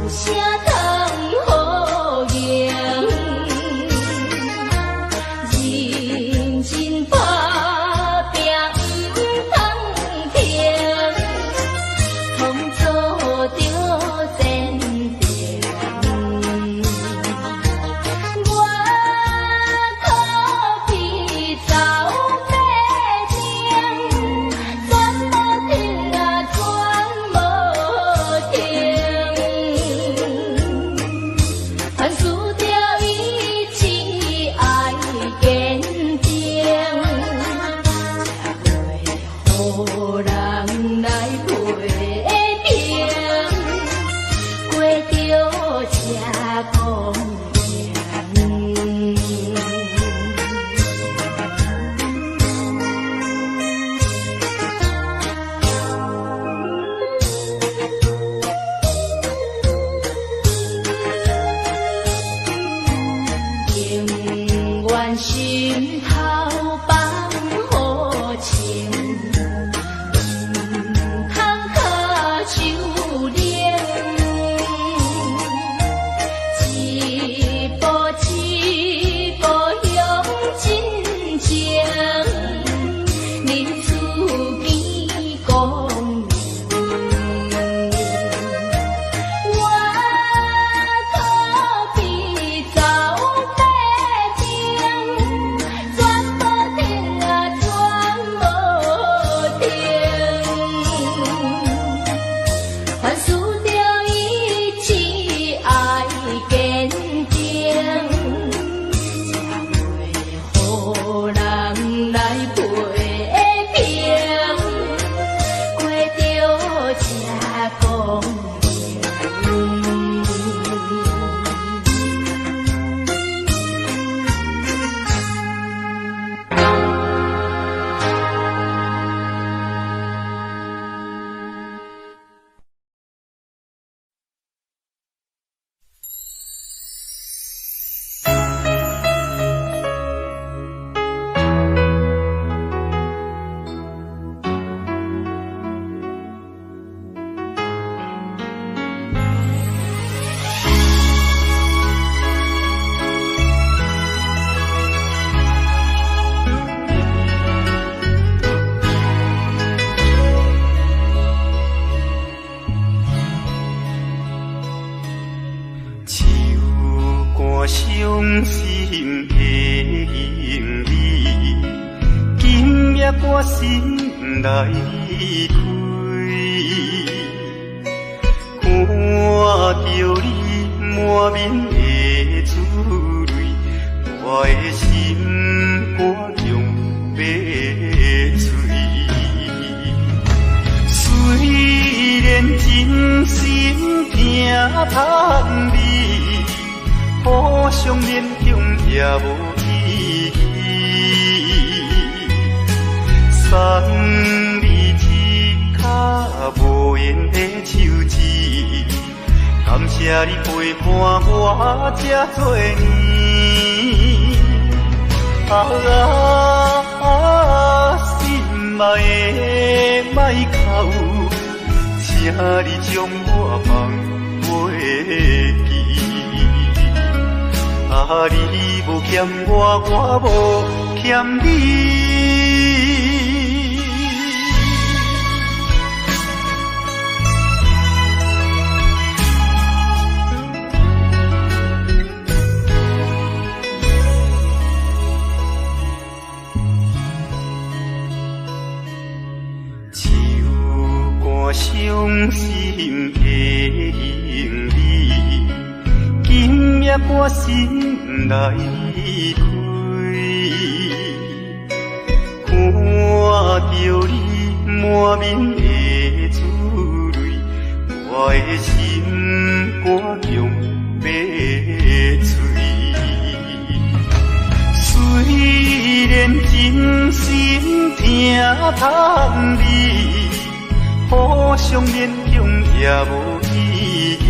啥通好用？认真打拼毋通停，创造著前程。我可比走马灯，转无停啊，转无停。凡事著意志爱坚定，才袂予人来批评，过著这光明。永远心头放好情，毋通跤手冷。一步一步向前前，日子见光明。我可比走马灯，转无停啊，转无停。凡事著意志爱坚定，才袂予人来批评，过著这光明。手肝伤心的行李，今夜我心内开，看著你满面的珠泪，我的心肝强欲碎。虽然真心疼叹你，互相勉强也无意义。送你一跤无缘的手指，感谢你陪伴我这多年。啊啊，心爱的莫哭，请你将我放袂记。啊，你无欠我，我无欠你。手肝伤心的行李，今夜我心内开，看著你满面的珠泪，我的心肝强欲碎。虽然真心疼叹你，互相勉强也无意义。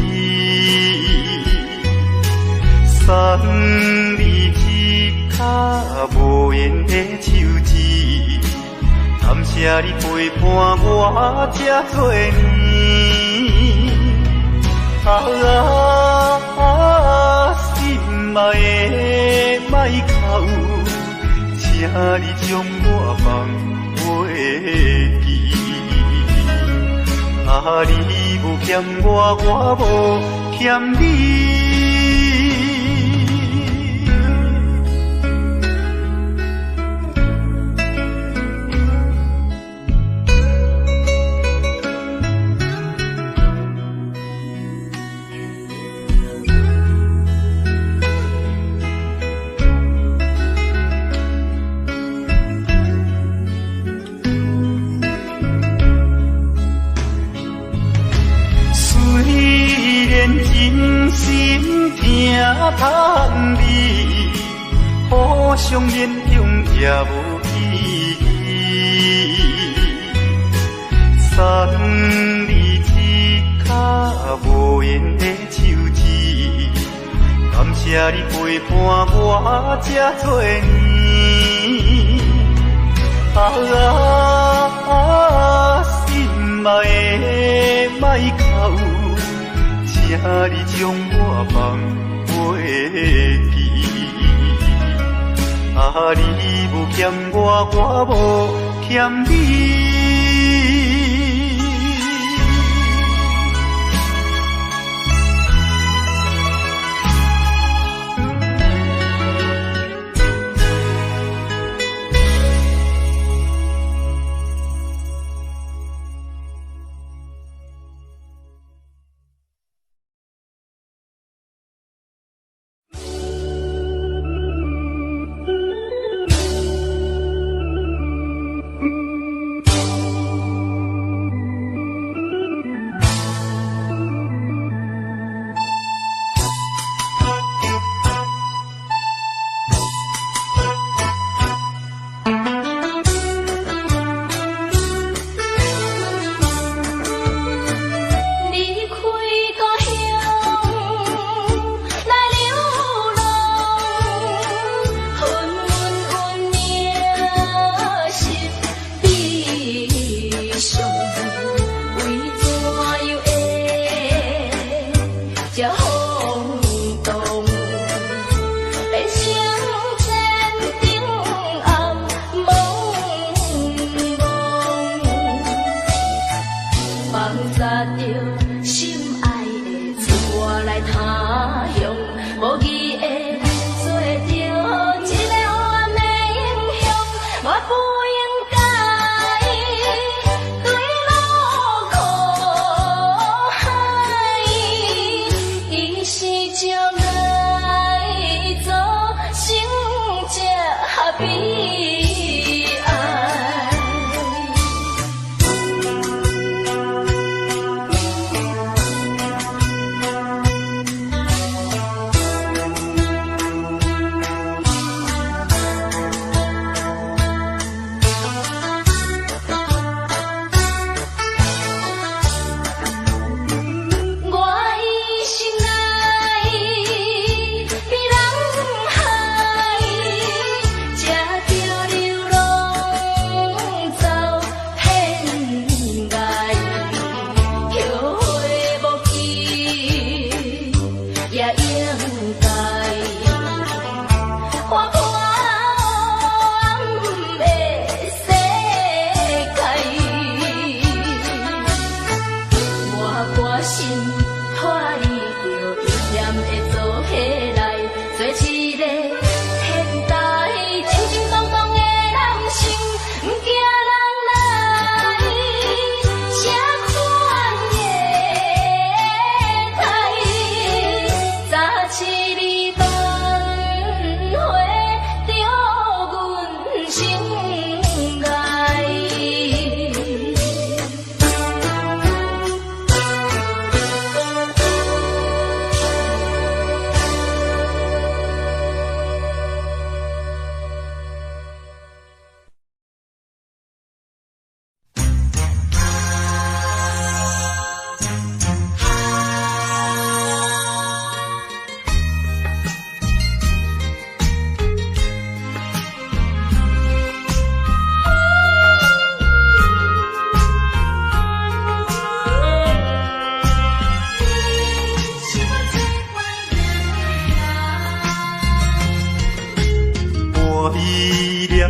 送你一跤无缘的手指，感谢你陪伴我这多年。啊，啊，心愛的莫哭，請你將我放袂記。啊，你無欠我，我無欠你。真心疼痛你，互相勉強也無意義。送你一跤無緣的手指，感謝你陪伴我這多年。啊，心愛的莫哭。請你將我放袂記。啊，你無欠我，我無欠你。我一生愛。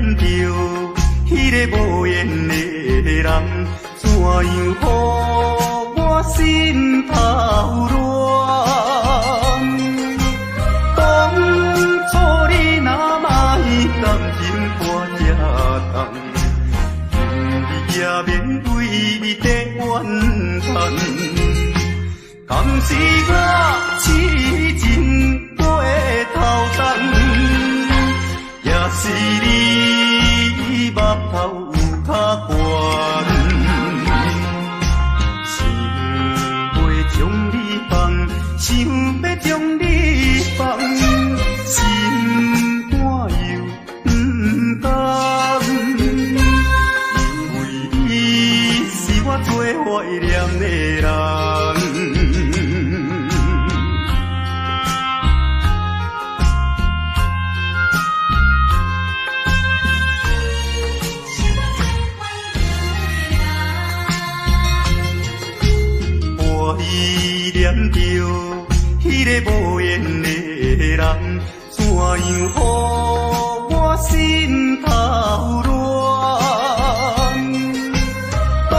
念著彼个無緣的人，怎樣予我心頭亂？當初你若莫感情看這重，今日也免為你在怨嘆。敢是我痴情過頭重，也是你目頭有較懸。想欲將你放，想欲將你放，心肝又毋甘，因為你是我最懷念的人。懷念著彼个無緣的人，怎樣予我心頭亂？當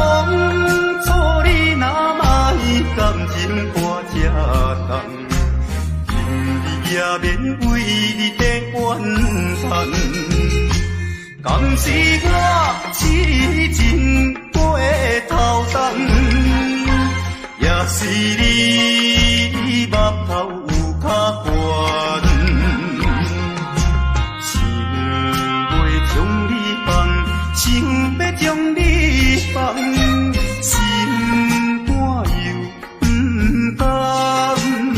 初你若莫感情看這重，今日也免為你在怨嘆。敢是我痴情過頭重，也是你目頭有較懸。想欲將你放，想欲將你放，心肝又毋甘，因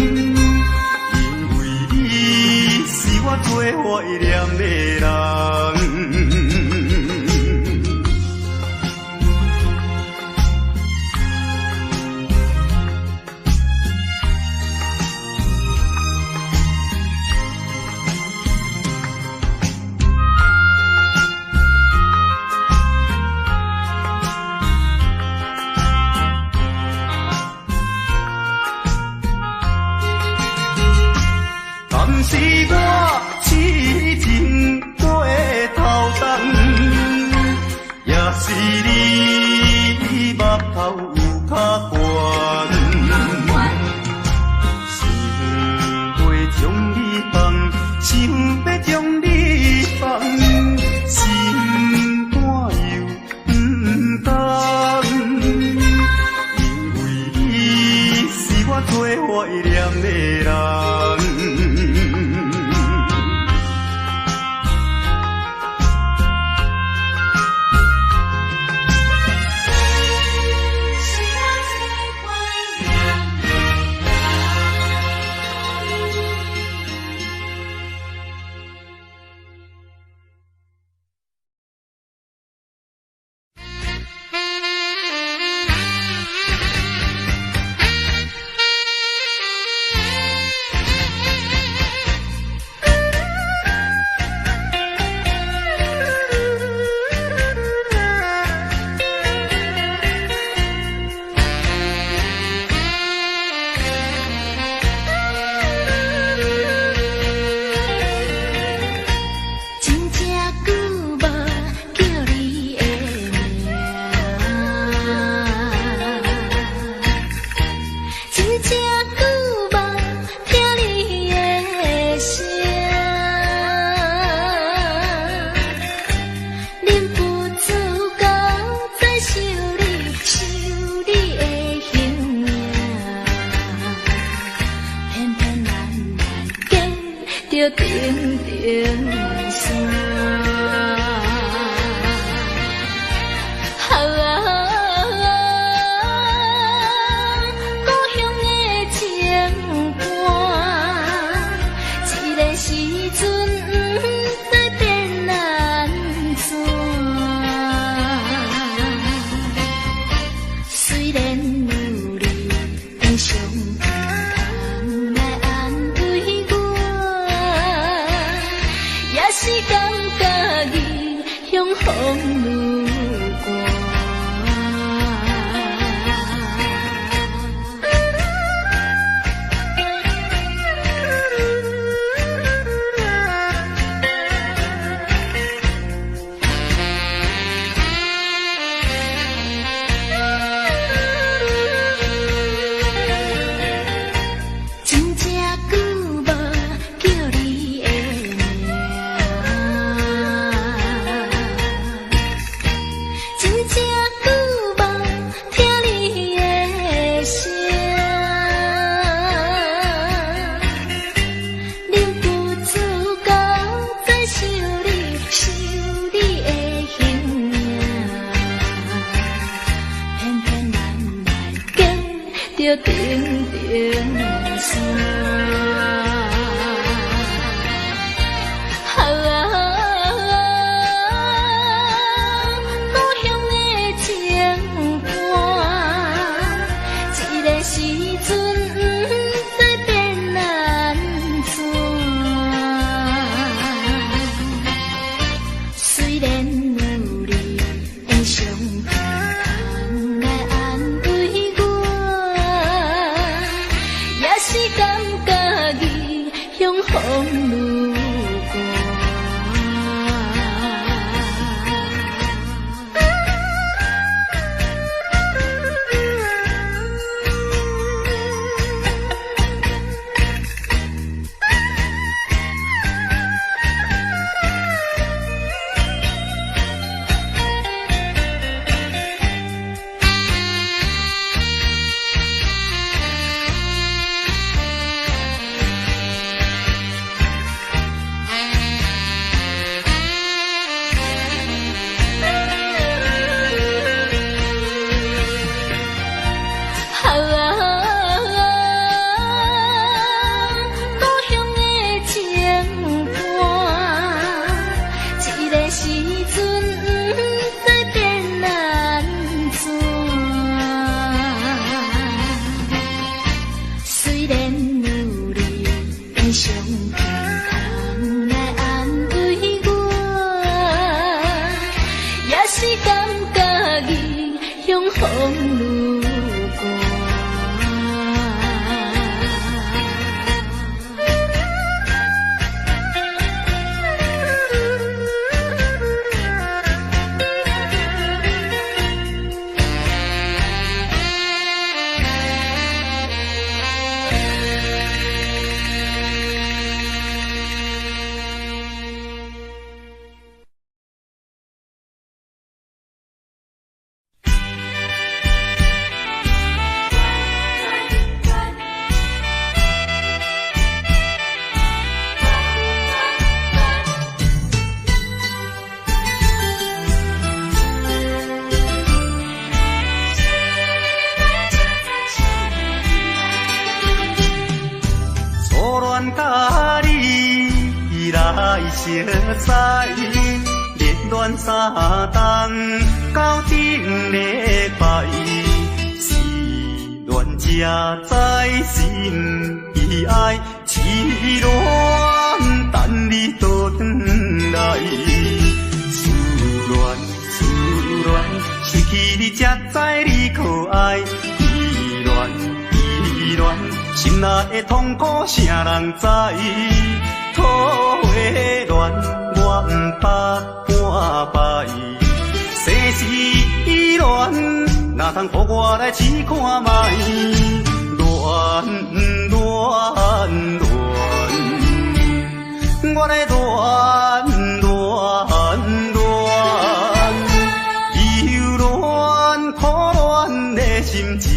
為你是我最懷念的人。敢是我痴情過頭重，也是你目頭有較懸。想欲將你放，想欲將你放，心肝又毋甘，因為你是我最懷念的人。是感風愈寒。熟似，热恋三冬到顶礼拜，思恋才知心悲哀，痴恋等你倒转来。思恋思恋，失去你才知你可爱，依恋依恋，心内的痛苦啥人知？桃花恋，我毋捌半摆。世事依恋，哪通予我来试看觅？恋恋恋，我来恋恋恋，犹恋苦恋的心情，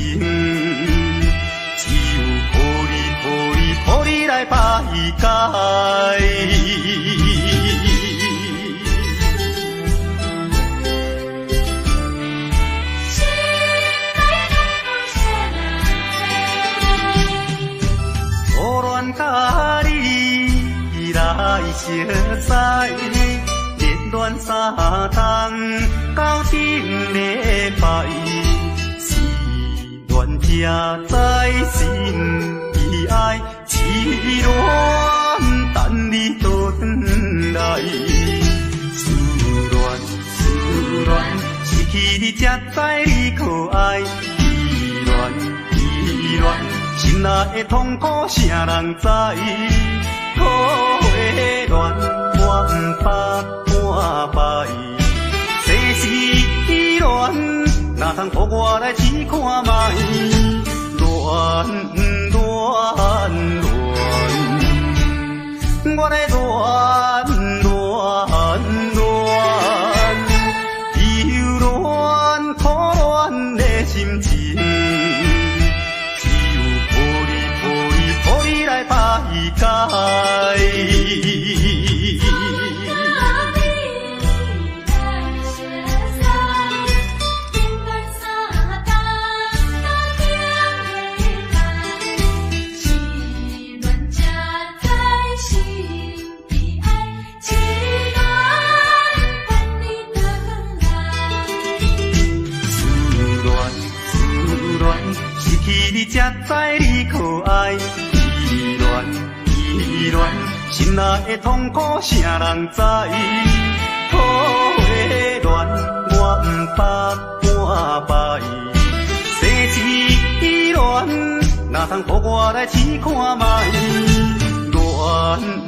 只有靠你靠你靠你来排解。初恋甲你来熟似，热恋三冬到顶礼拜，思恋才知心悲哀，痴恋等你倒转来。思恋思恋，失去你才知你可爱，依恋依恋，心内的痛苦啥人知？桃花恋，我毋捌半摆。世事依恋，哪通予我来试看觅？恋恋恋，我来恋恋恋，犹恋苦恋的心情，只有靠你靠你靠你来排解。你才知你可爱，依恋依恋，心内的痛苦啥人知？桃花恋，我毋捌半摆。世事依恋，哪通予我来试看觅？恋。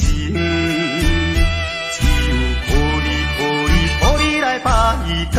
只有苦你苦你苦你來排解。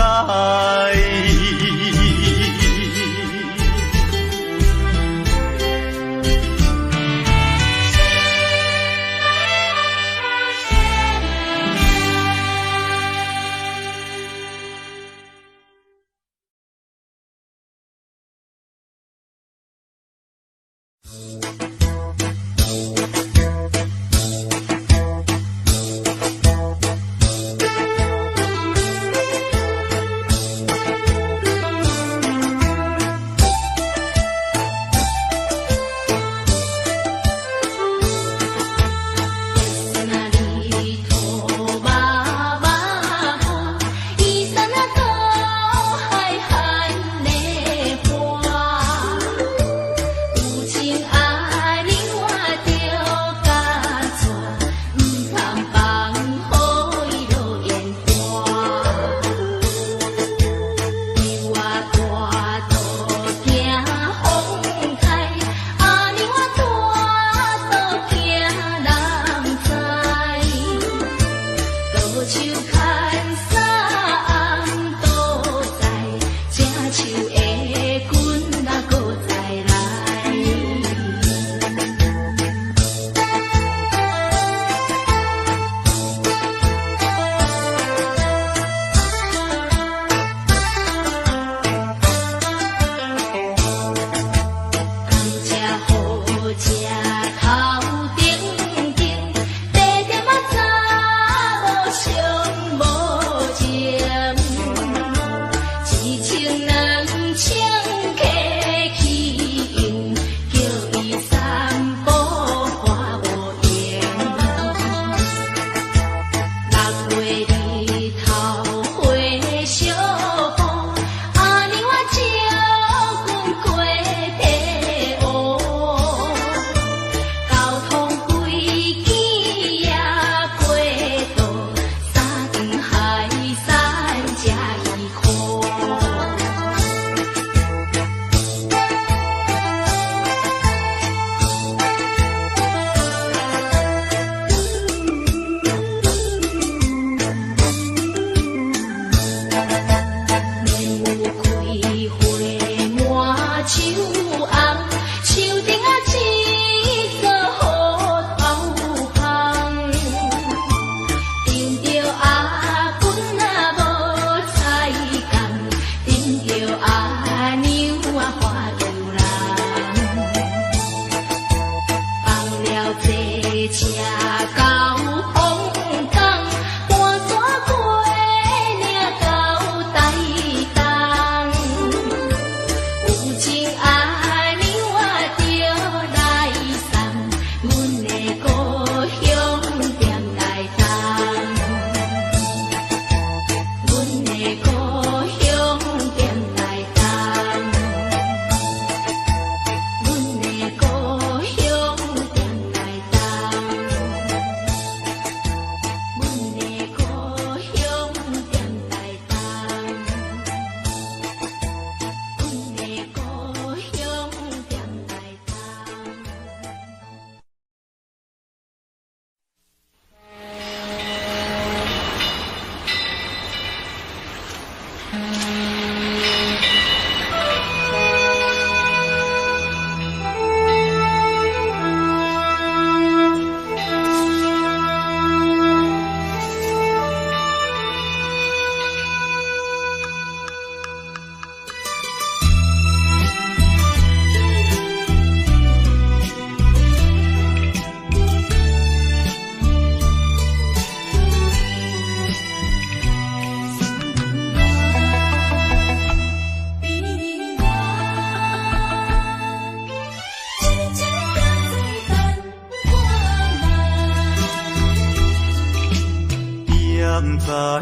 踮在碼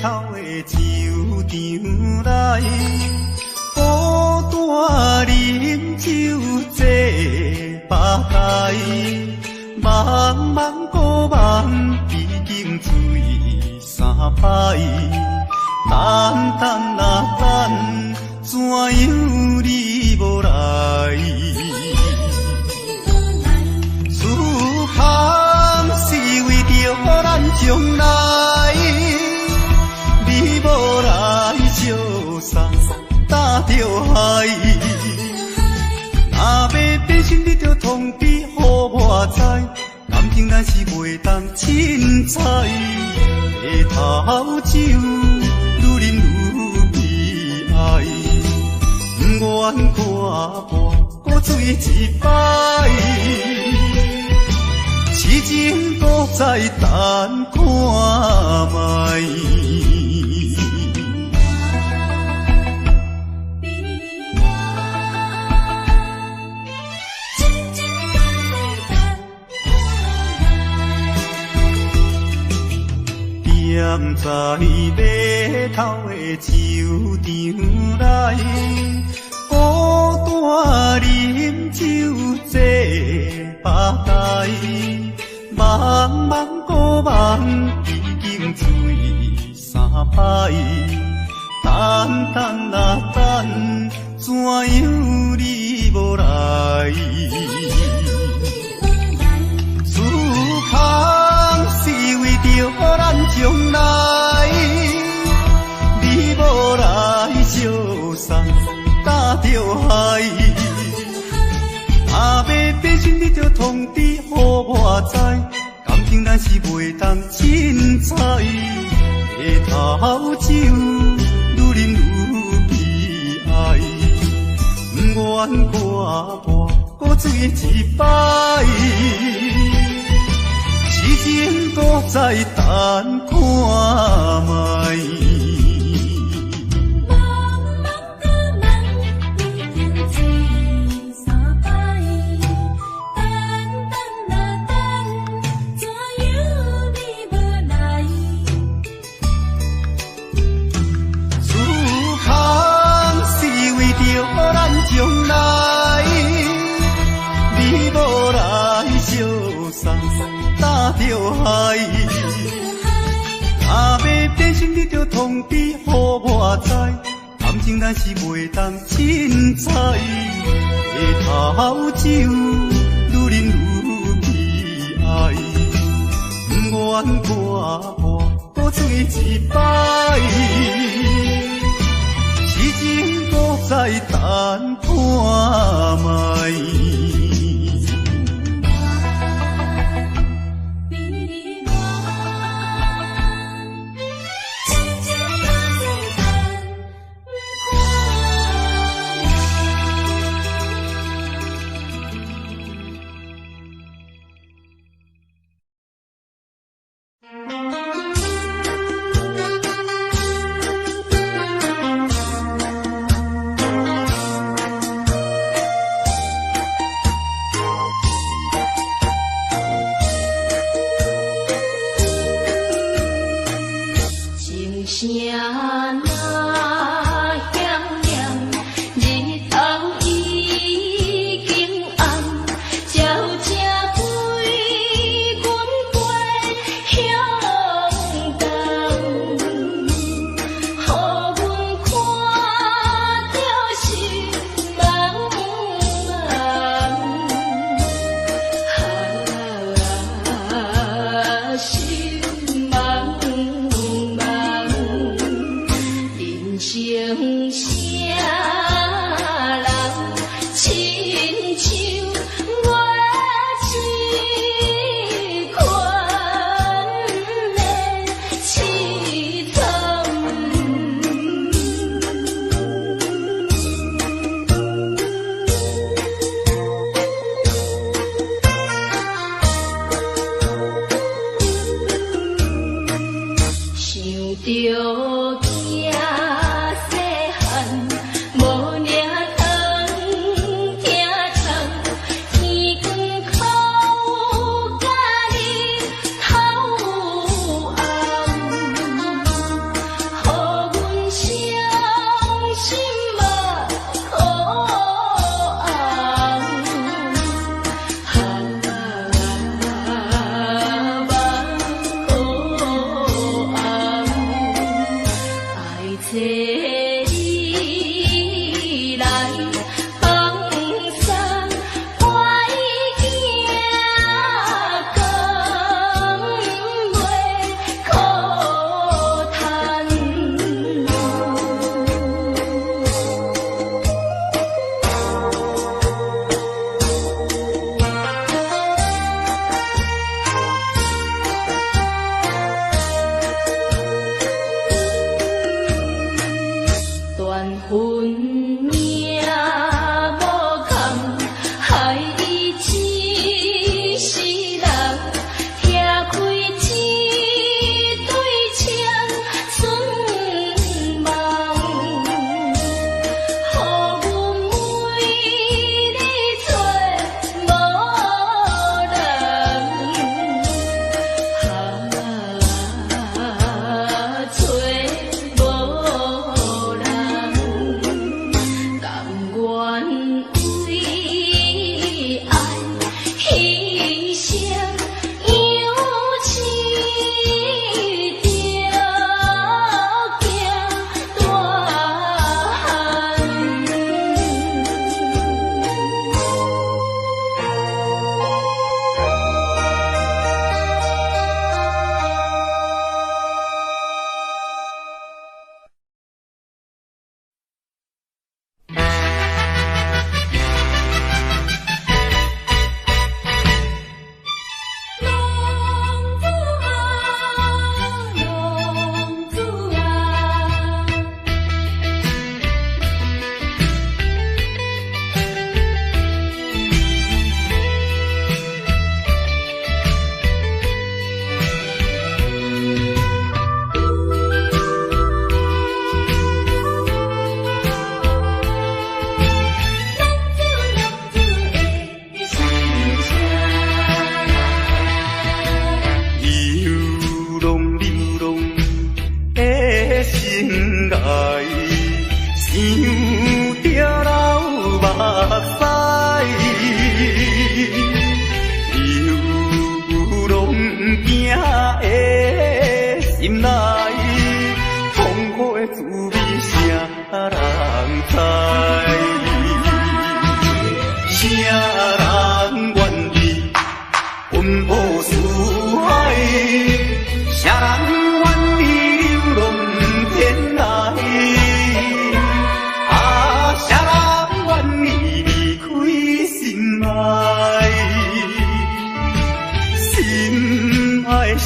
頭的酒場內，孤單啉酒坐吧台，茫茫孤梦已經醉三擺，等等啊等，怎樣你無來？思海。情咱是袂當凊彩。白頭酒，愈啉愈悲哀，毋願看破，閣醉一擺。痴情閣再等看覓。痴情閣再等看覓。踮在碼頭的酒場內，孤單啉酒坐吧台，茫茫孤夢已經醉三擺，等等啊等，怎樣你無來？時空是為著咱將來，你無來相送搭著海。若欲變心，你著通知予我知，感情咱是袂當凊彩。白頭酒，愈啉愈悲哀，毋願看破，閣醉一擺。痴情閣再等看覓。茫茫孤夢已經醉三擺，等等啊等，怎樣你無來？時空是為著咱將來，你無來相送搭著海。若欲變心，你著通知予我知，感情咱是袂當凊彩。白頭酒，愈啉愈悲哀，毋願看破，閣醉一擺。痴情閣再等看覓。悲哀，痴情閣再等看覓。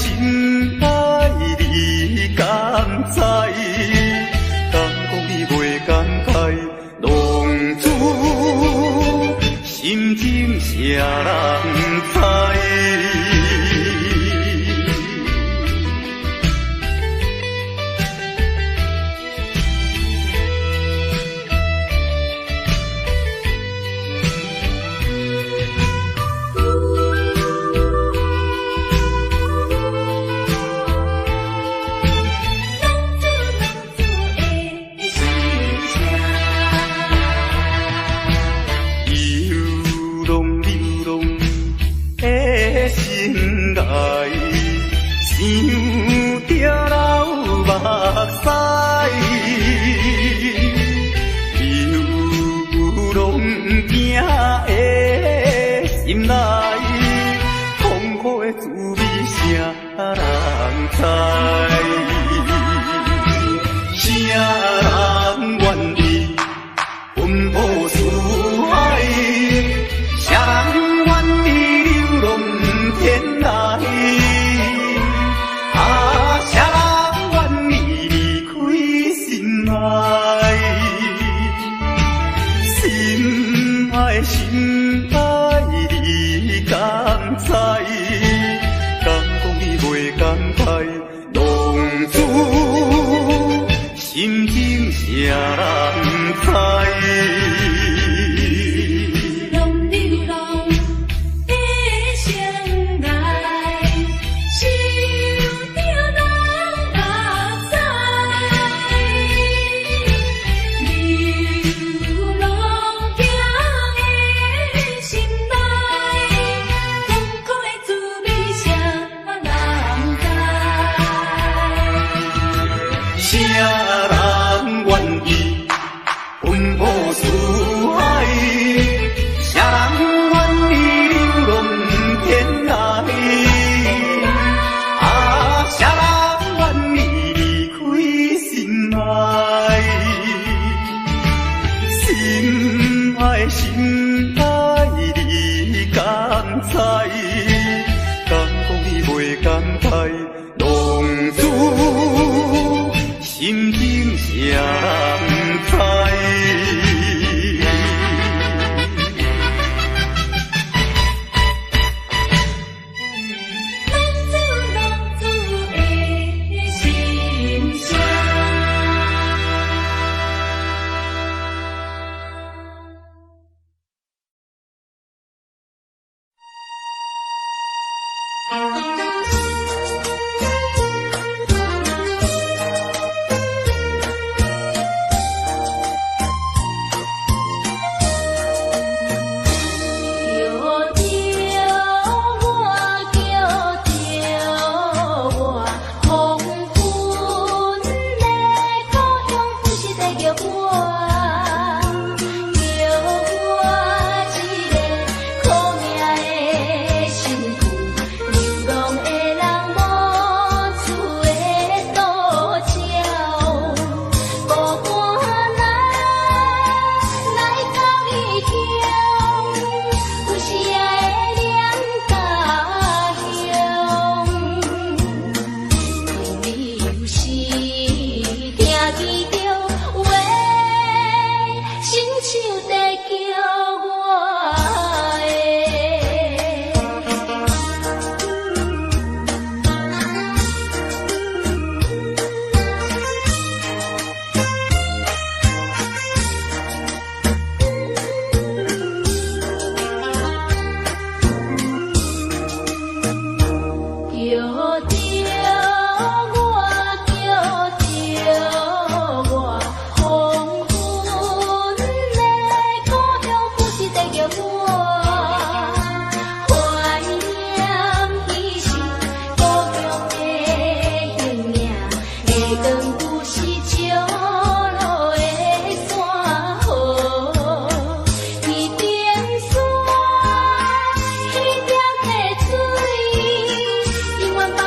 心愛你敢知？敢講你袂感慨，浪子心情誰人知？浪子浪子的心聲。流浪流浪的心愛，想著流目屎。流浪囝的心內，痛苦的滋味誰人知？誰人願意奔波四海？誰人願意流浪天涯？啊，誰人願意離開心愛？心愛心愛你敢知？敢講你袂感慨，浪子心情誰人知？流浪流浪的心愛，想著流目屎。流浪囝的心內，痛苦的滋味誰人知？誰人願意奔波四海？誰人願意流浪天涯？啊，誰人願意離開心愛？心愛心愛你敢知？敢講你袂感慨，浪子心情誰人知？浪子浪子的心聲。叫著我，叫著我，黃昏的故鄉不是在叫我，叫我一个苦命的身軀，流浪的人無厝的倒鳥，孤單來來到異鄉，有時也會念家鄉。因為有時聽見著話，親像在叫我的。叫著我，叫著我，黃昏的故鄉不是在叫我，懷念彼時故鄉的形影，下光有時石路的山河，彼邊山，彼邊的水，永遠放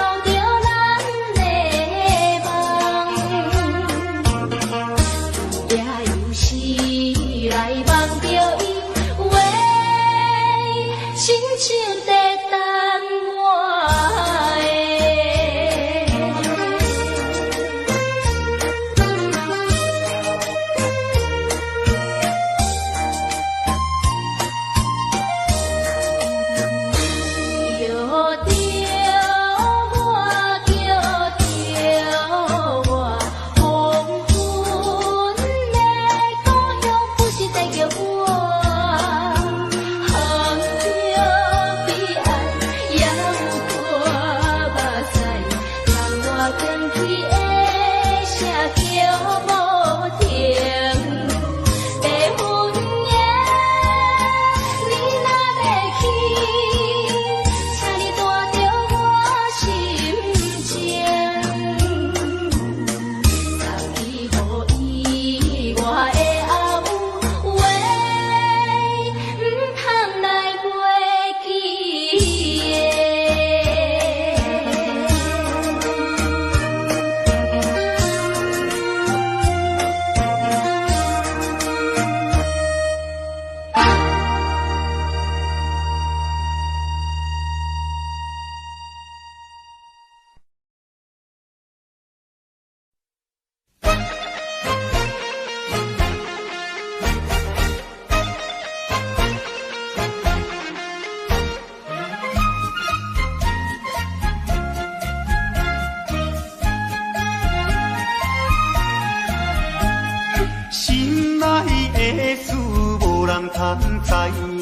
通知影，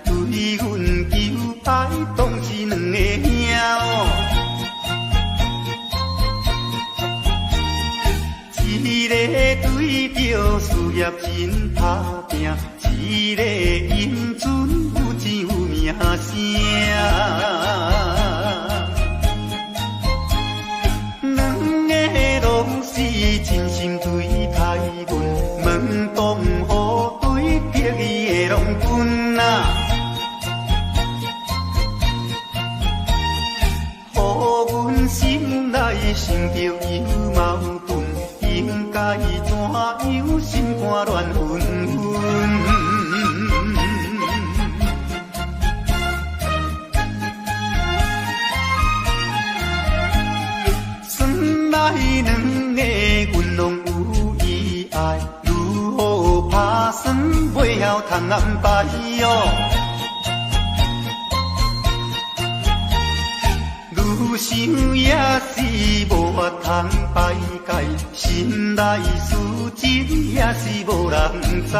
對阮求愛當是兩个兄哦。一个對著事業真打拼，一个英俊有錢有名聲。兩个攏是真心對待阮，問當何對得意的郎君啊？予阮心內想著有矛盾，應該怎樣心肝亂紛紛？算來兩个阮攏有意愛，如何拍算袂曉通安排喲？愈想也是無法通排解，心內事情也是無人知。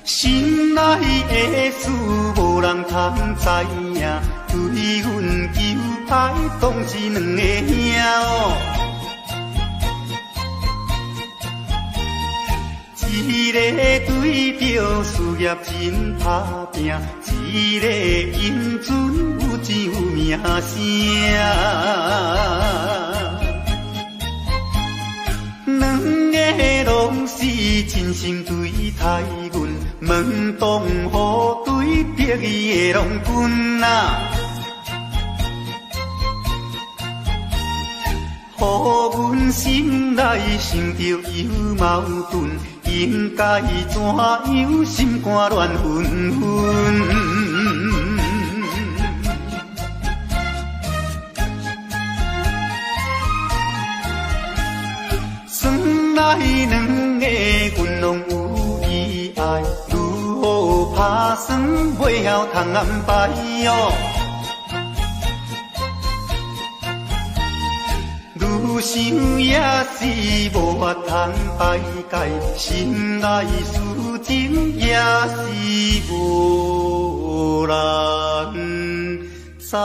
心內的事無人通知影，對阮求愛當是兩个兄哦。一个對著事業真打拼，一个英俊有錢有名聲。兩个攏是真心對待阮，問當何對得意的郎君啊？予阮心內想著有矛盾，應該怎樣心肝亂紛紛？算來兩个阮攏有意愛，如何拍算袂曉通安排喲？愈想也是無法通排解，心內事情也是無人知。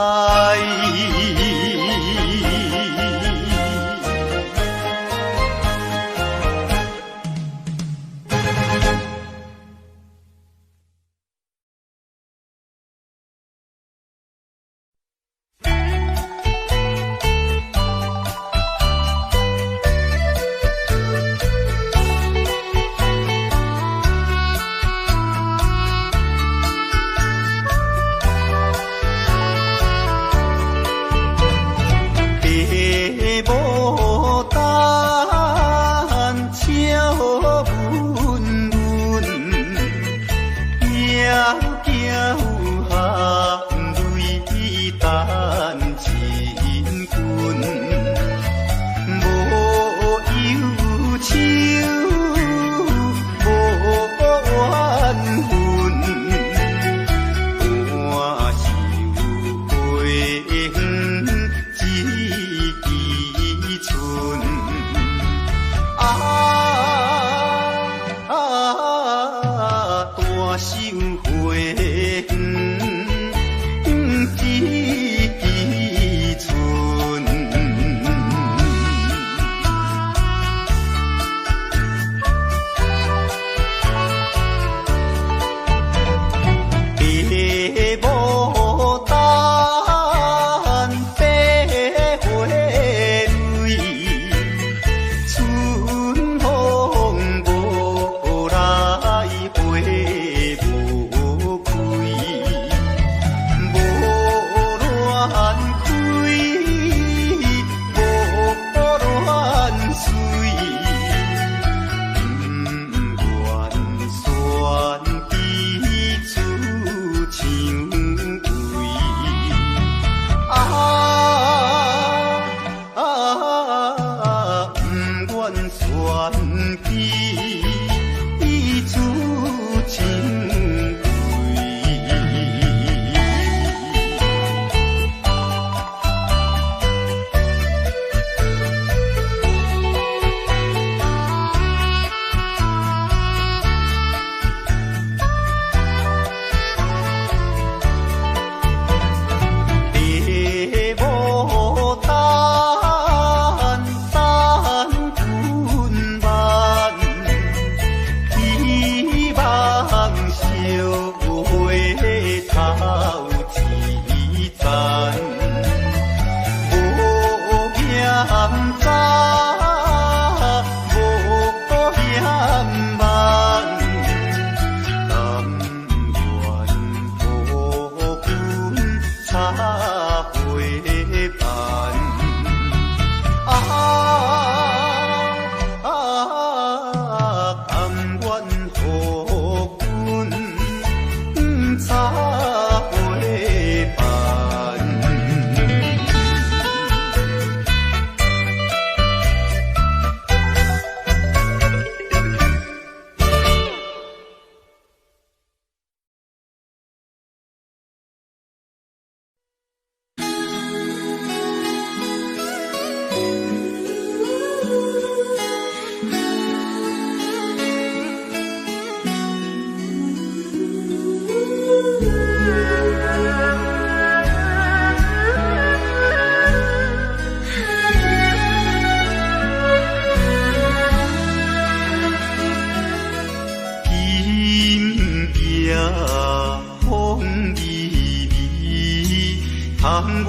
我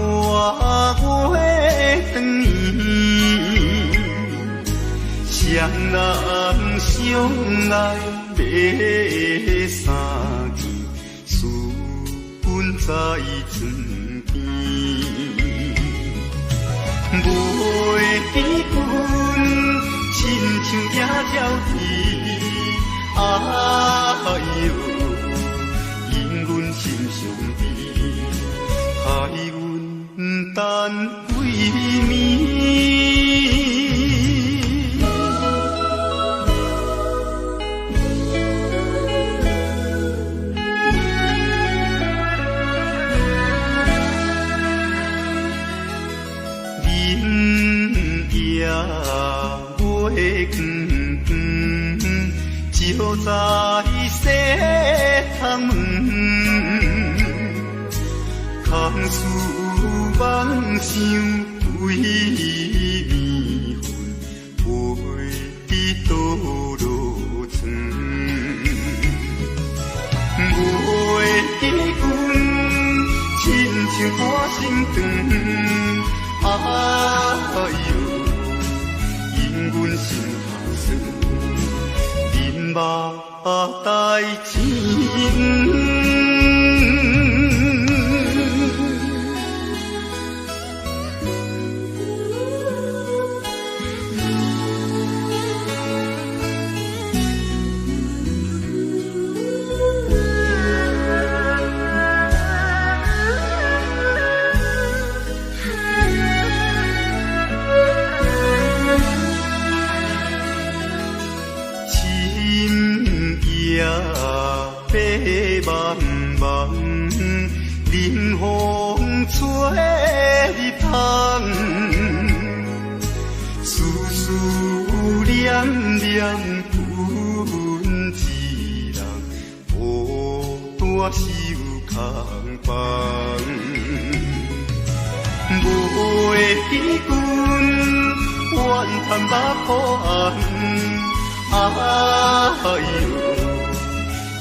月轉圆，双人相愛欲相見，思阮在床邊。袂記阮，親像野鳥啼，哎喲，因阮心傷悲，害阮等幾暝。明夜月光光，照在西窗门，空思妄想规暝魂，飞伫倒落床。袂記阮，親像半生長。哎喲，因阮心頭酸，面目大青。深夜白茫茫，冷風吹入窗，思思念念阮一人孤單守空房。袂記阮，怨嘆目苦紅。哎喲，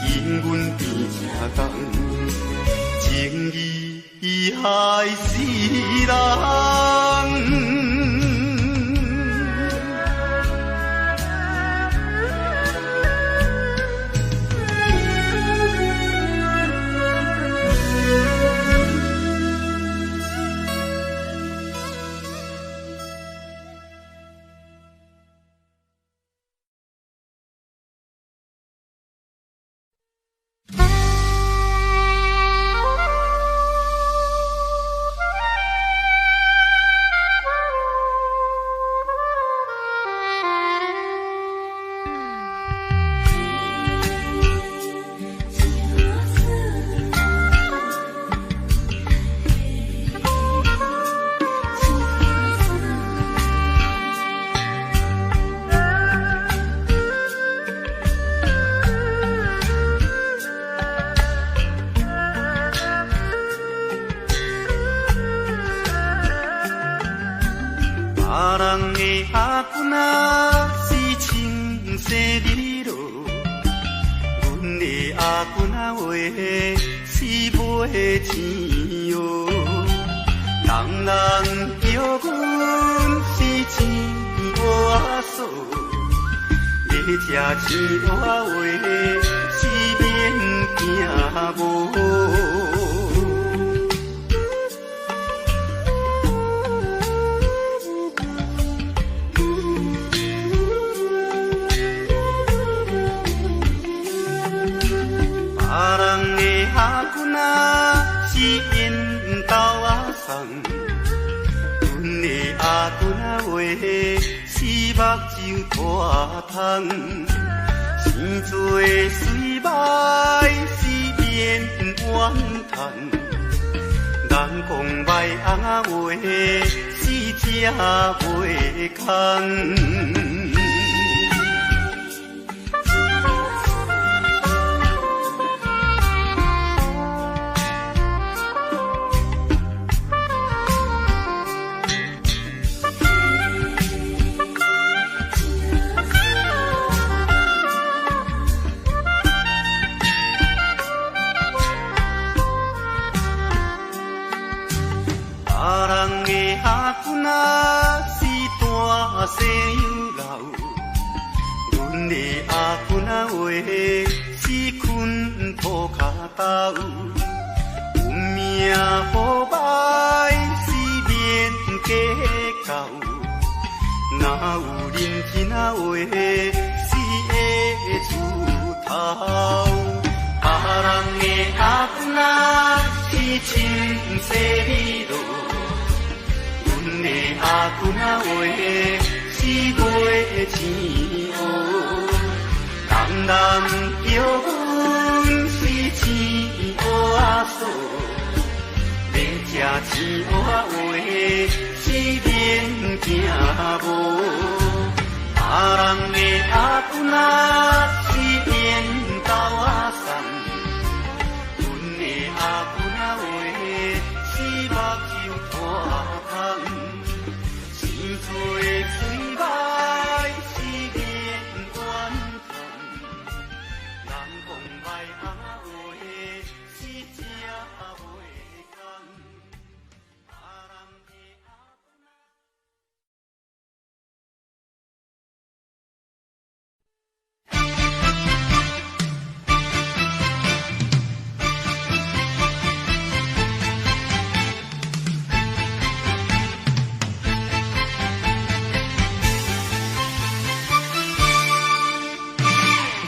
因阮變成重，情義害死人。別人的阿公仔是穿西美罗，阮的阿公仔话是袂钱哟。人人叫阮是青蚵仔嫂，欲食青蚵仔话是免惊无。別人的阿公仔是緣投仔送，阮的阿公仔話是目睭大窗，生做媠歹是免怨嘆，人講歹翁仔話是食袂空。西洋老。阮的阿公仔话是困涂跤头，运命好歹是免计较，若有认真仔话是会出头。别人的阿公仔是穿西米露，阮的阿公仔话是卖青蚵。人人叫阮是青蚵仔嫂，欲食青蚵仔话是免惊无。别人的阿公仔是缘投仔送，阮的阿公仔话是目睭拖空，生做喙歹是免怨叹，人讲歹翁仔话是食袂空。别人的阿公仔。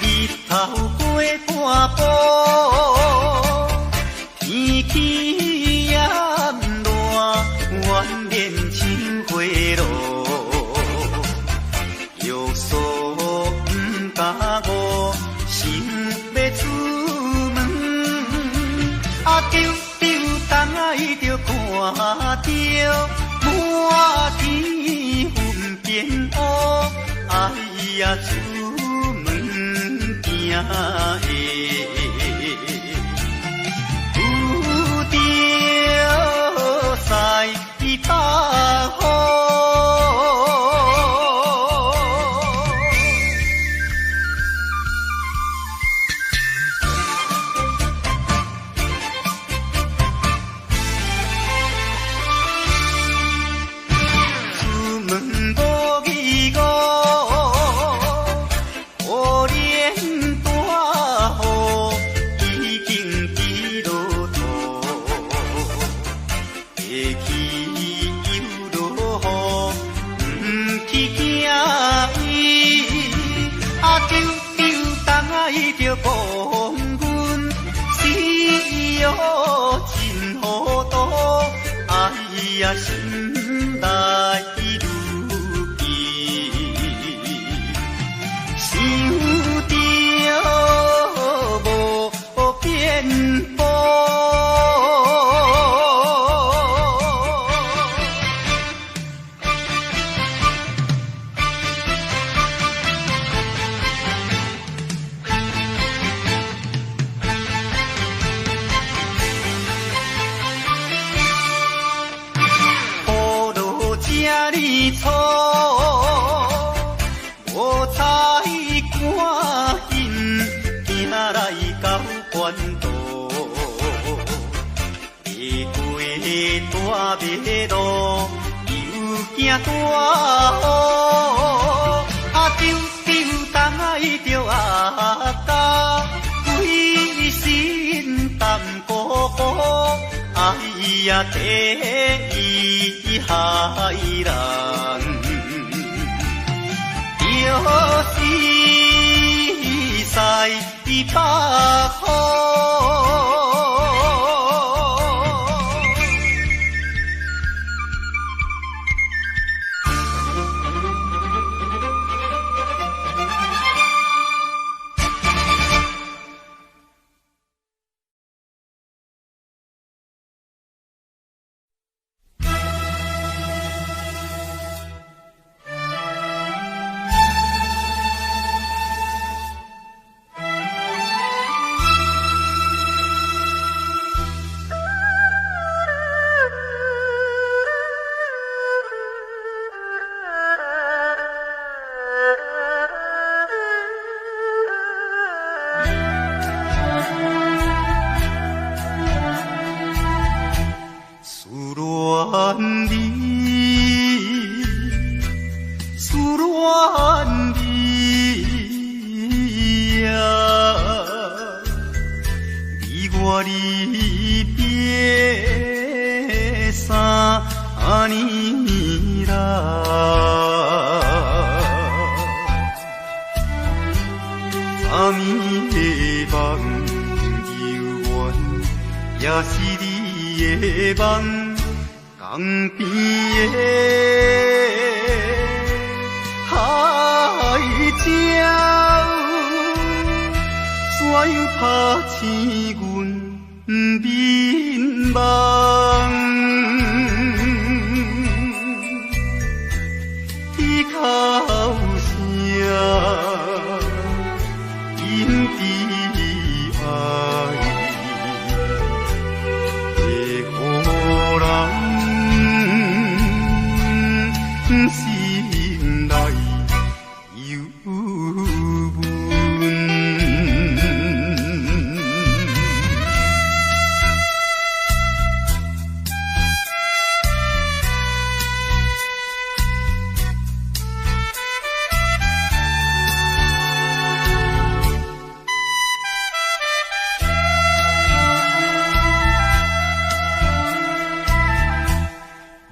日頭過半晡，天氣炎熱，怨連像火爐。欲索毋敢悟，想欲出門，啊，丟丟東仔就看著滿天雲變烏，哎呀，出門驚會遇著西北風。出門無疑誤，可憐大雨已經佇落土，下起又落雨，毋去驚伊。啊，丟丟東仔就講阮死予真糊塗，哎呀，心內愈記，想著無變步。雨落這呢粗，無彩趕緊行來到關渡，爬過大馬路，又驚大雨。啊，丟丟東仔著阿甲，規身澹糊糊，哎呀，第一害人，就是西北風。帶離別3年啦。昨暝的夢猶原，也是你的夢，江邊的海鸟，怎样拍醒阮眠梦？天哭声，因悲哀，会予人心内忧闷。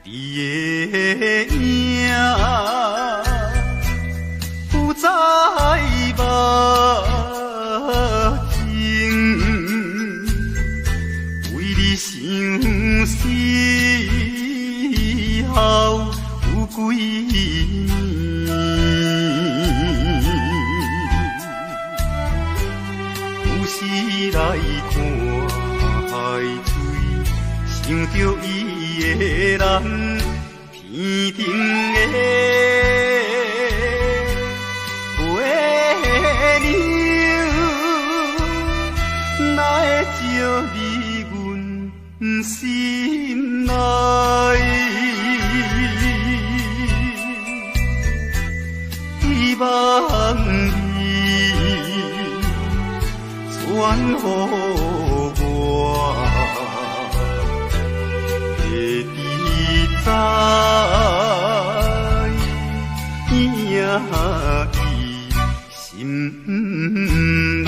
你的影不在目前，为你相思候有几暝，有时来看海水，想著伊的人，天顶的月娘，哪会照入阮心内？希望你传予我，会知影伊心内。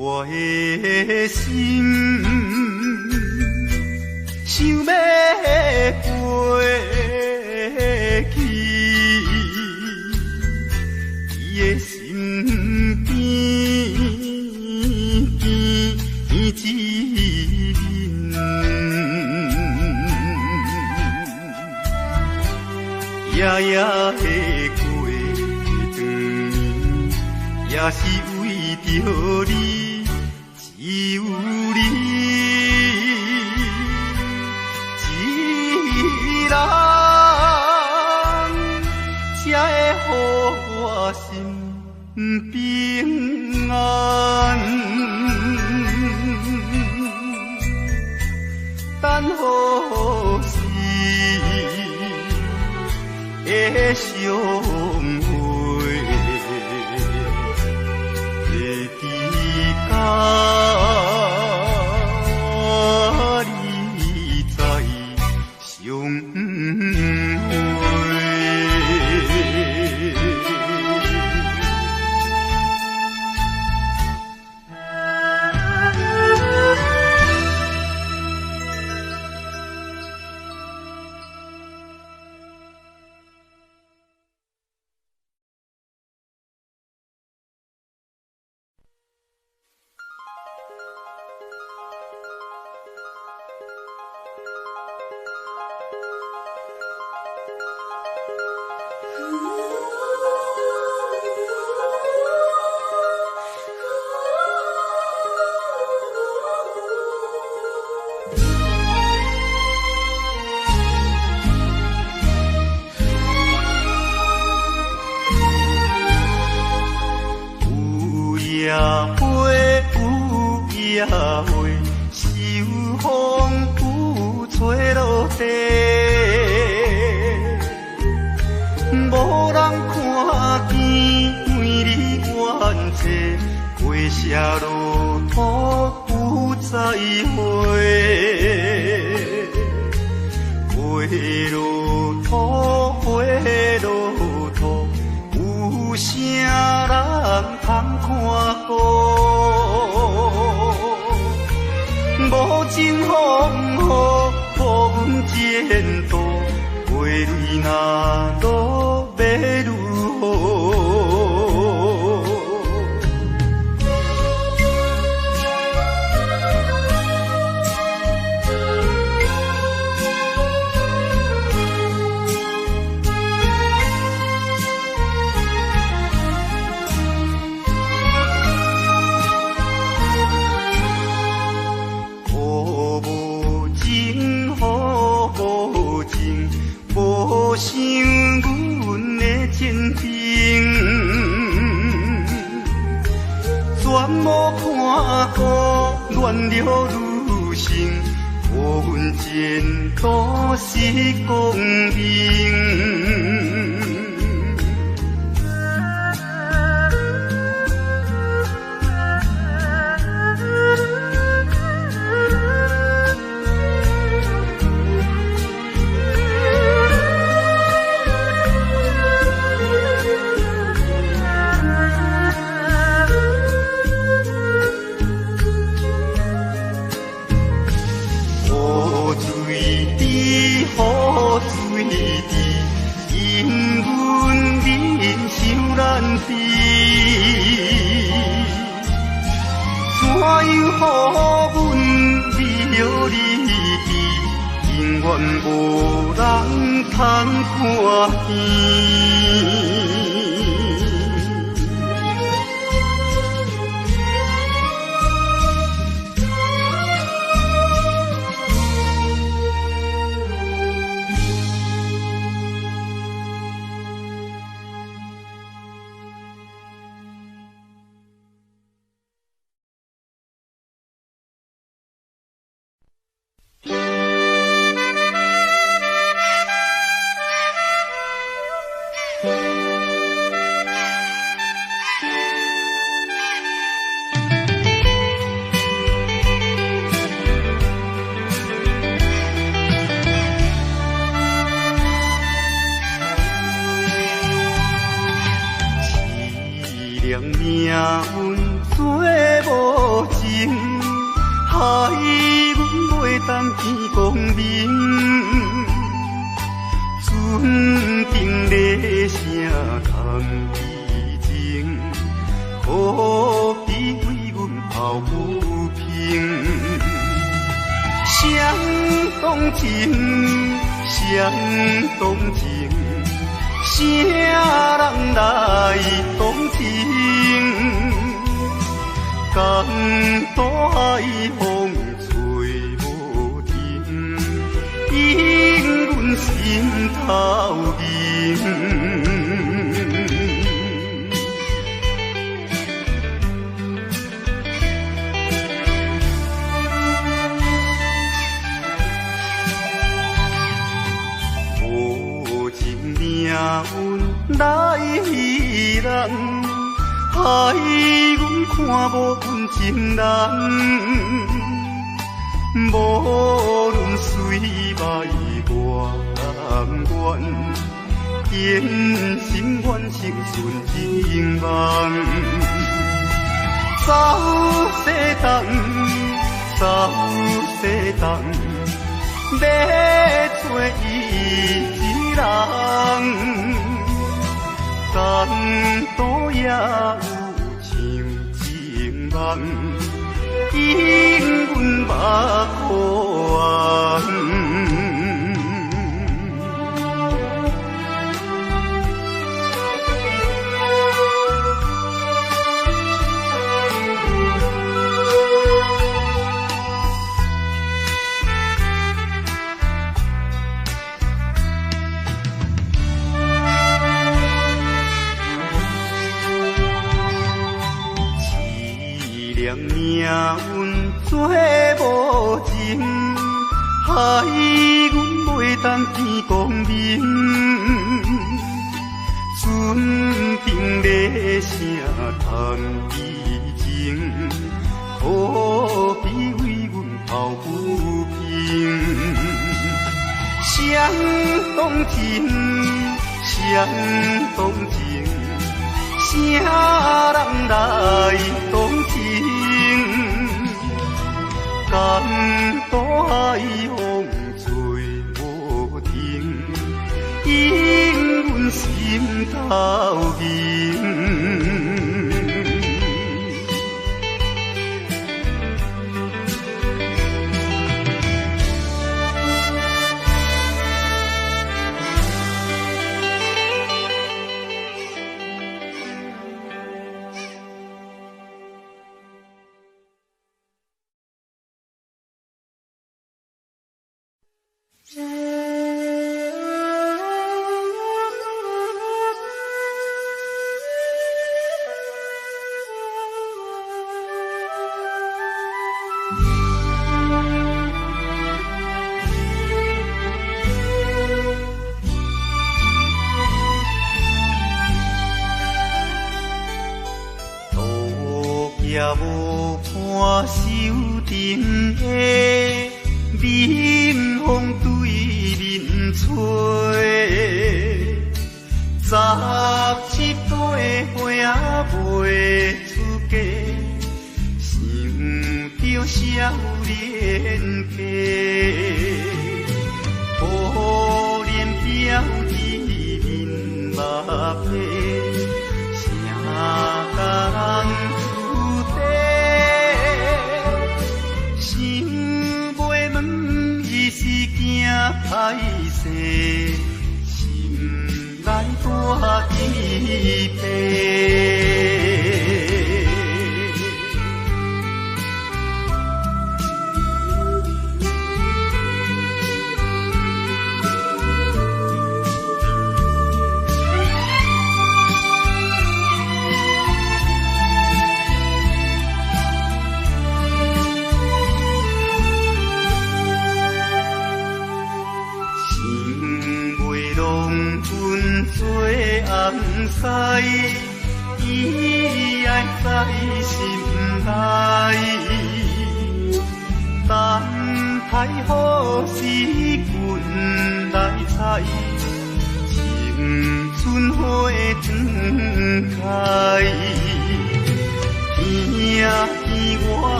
我的心想欲飞去，伊的身边见一面，夜夜的过长暝，也是为著你，只有你一人，才会予我心平安。等何时会相会？会知甲你再相会。有夜花，有夜花，是有风有吹落地，无人看见，为你怨嗟，过谢路途有再会。前途，花蕊若落欲如何？雨无情，雨无情，无想阮的前程，全无看顾乱了女性，予阮前途是光明。雨水滴，雨水滴，因阮面伤难治。怎样予阮美离别，永远无人通看见。凄凉命运做无情，害阮袂当见光明。船顶咧声空悲情，何必为阮抱不平？谁动情？谁动情？啥人来同情？江大海风吹无停，引阮心头硬。无情命运来彼人，害阮看无阮情人。无论水歹偌甘愿，坚心愿成顺情梦。走西东，走西东，欲找伊一人，江都也有像情梦，引阮目苦红。凄凉命运做无情，害阮袂当见光明。船顶咧声叹悲情，何必为阮抱不平？谁动情？谁动情？啥人来同情？江大海风吹无心頭銀。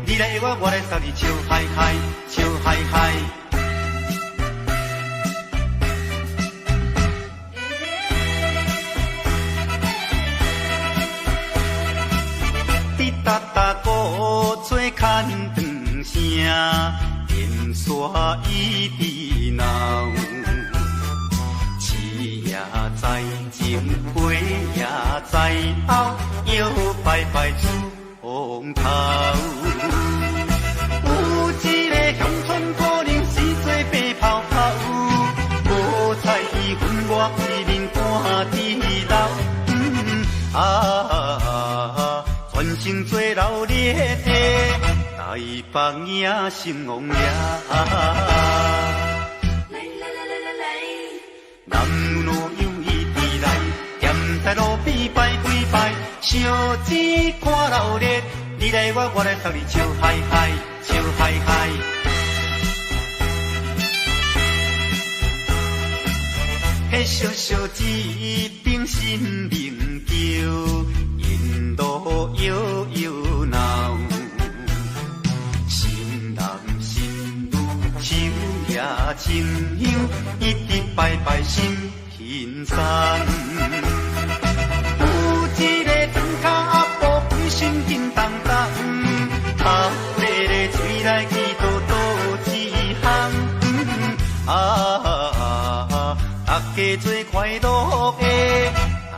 你來我，我來捎你笑嗨嗨，笑嗨嗨。答答鼓吹牵长声，电线一直闹。市也知前，花也知后，摇摆摆出风头。有一个乡村姑娘是做白泡泡，无彩伊分我一面半滴流。啊，全城做热闹的台北影心王爷。来来来来来来，南路阳伊直来，踮在路边摆几摆，小子看热闹，你来我，我来送你笑嗨嗨，笑嗨嗨。彼小小一柄新明桥，沿路摇摇闹，新男新女手举清香，一直拜拜心轻松。有一个庄跤阿婆，规身紧当当，头咧咧喙内记叨倒一项。啊，大家做快乐的台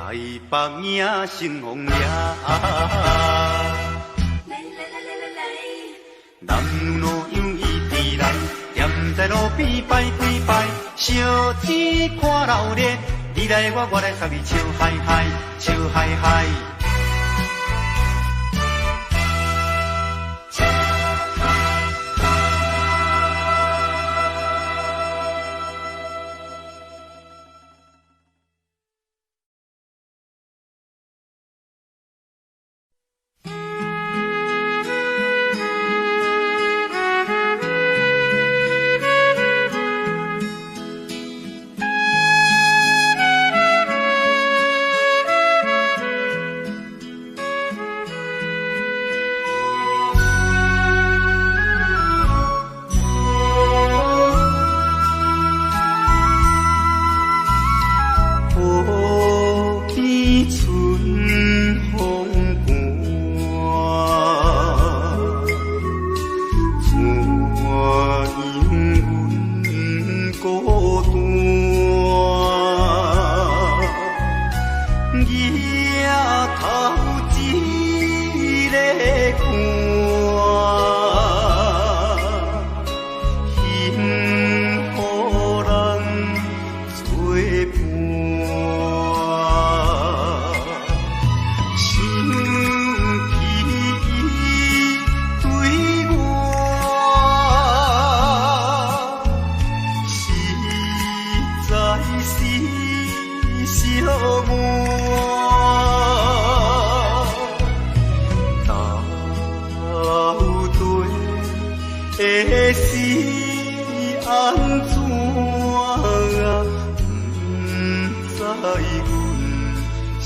北影成王爷。来来来来来来，南路阳伊直来，踮在路边摆几摆，小子看热闹，你来我，我来送你笑嗨嗨，笑嗨嗨。笑嗨嗨。雨天春风寒，怎样阮孤单？举头一个看，幸予人做伴。想起伊对我，实在是寂寞。到底是按怎？不知阮心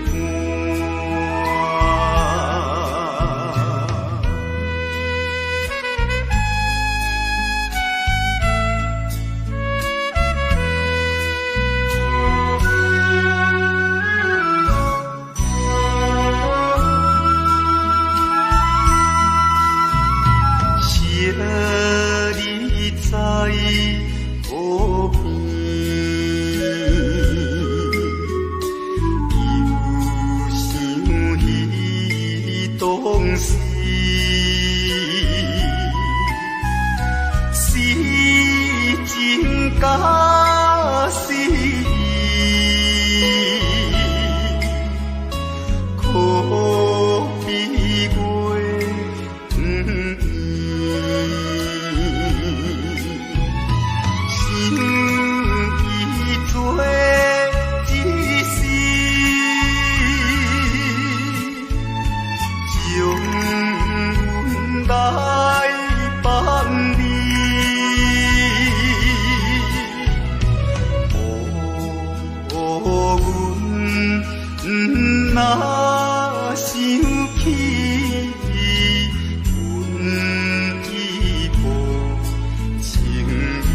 肝。惜你在河边，又想起当时，是情假是意，可比月圆。想伊做一世，将阮来放你。予阮若想起，阮已无情意。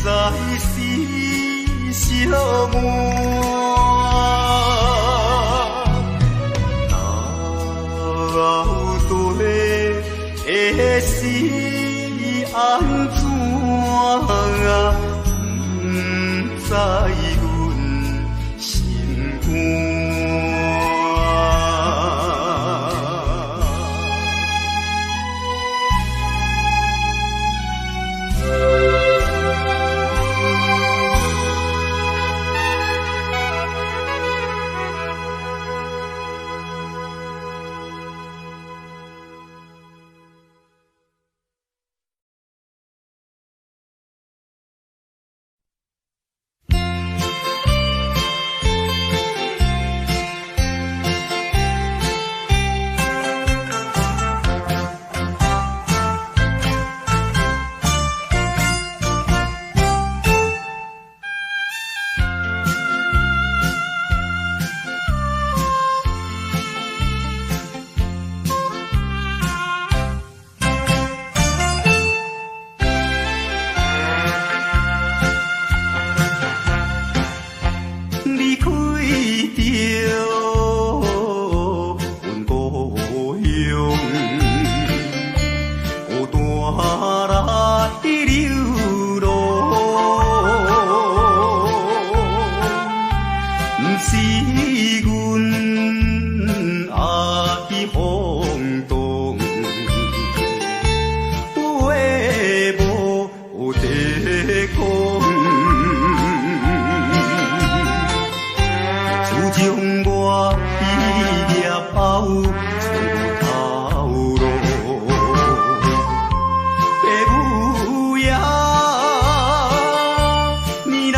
在是寂寞。到底是按怎？不知阮心肝。離開著阮故鄉，孤單來流浪，毋是阮愛放蕩，話無得講。自從我畢業後找無頭路，爸母爺，你若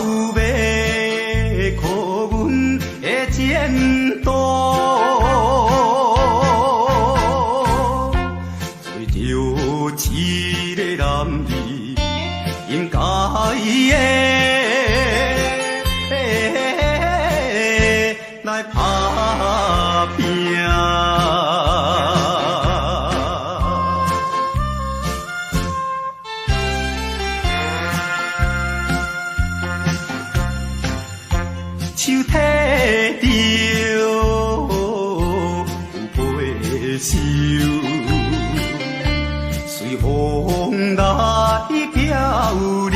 有欲顧阮的前途，做著一个男兒應該的來打拼。手提著有皮袖，隨風來漂流。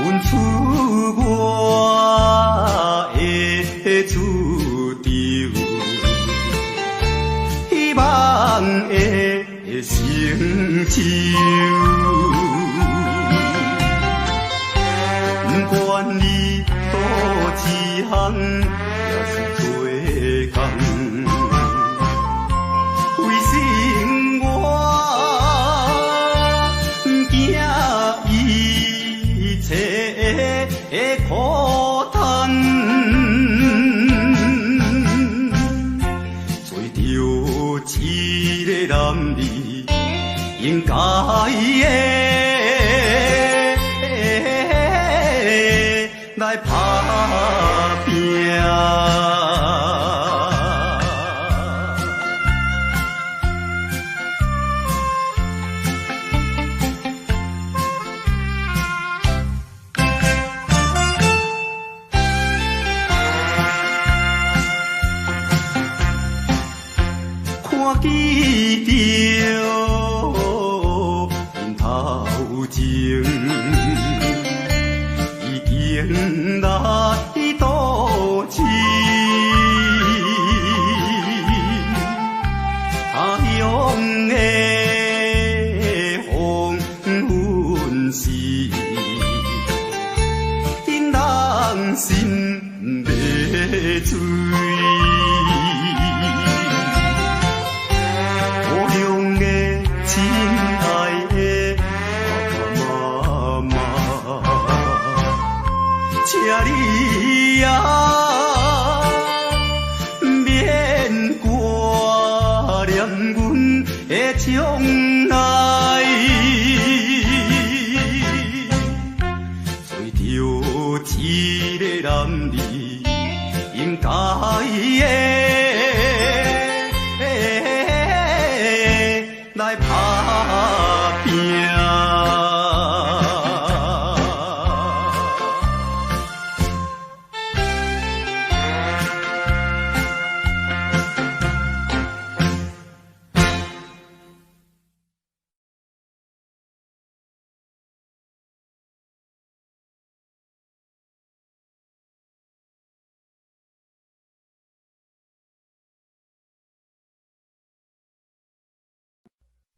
阮出我的主張，希望會成就。不管你佗一項，也是做工，為生活不驚一切的苦嘆，做著一個男兒應該的來打拼。看見著面頭前，已經來倒市，他鄉的黃昏時，引人心欲醉。故鄉的親愛的爸爸媽媽，請你啊，免掛念阮的將來。做著一個男兒應該的來打拼。拼。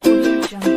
Audio Jungle.